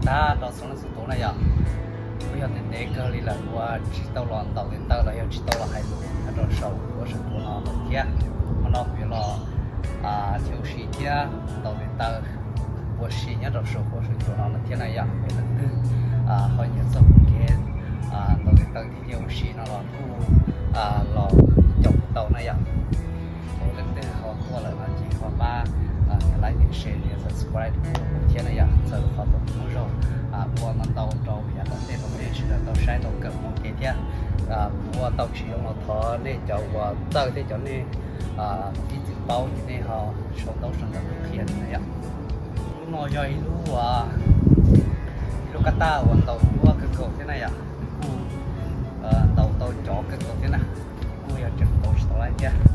Tag rau txhua leej txhua tus na yom. Kuj yog ntev ntev kawg li lawm uas tsis tau los ntaus tes taw los yog tsis tau los hais lus nyob rau saum huab saum cua no lawm thiab. Hmo no kuv yuav los thiab ua si thiab ntaus tes taw ua si nyob rau saum huab saum cua no lawm thiab na yom. Yog leej twg ho nyiam txog kev ntaus tes taw thiab ua si no los kuj los caum kuv tau na yom. Leej twg ho tuaj lawm no ces ho pab nias like, nias share, nias subscribe thiab na yom. Txawm qhov thaum kuv muaj zog ua ntau ntau rau yav tom ntej rau nej sawv daws tau saib tau kawm mus ua ke thiab. Kuv ua tau tsis zoo los thov nej cov uas txawj thiab cov nej ib txwm paub ces nej ho sau ntaub sau ntawv qhia na yom. Lub no yog ib lub, ib lub kab taj uas ntaus duab kawg nkaus thiab na yom. Kuj ntaus tau cov kawg nkaus thiab na. Kuj yog tseem ntaus tsis tau lawm thiab.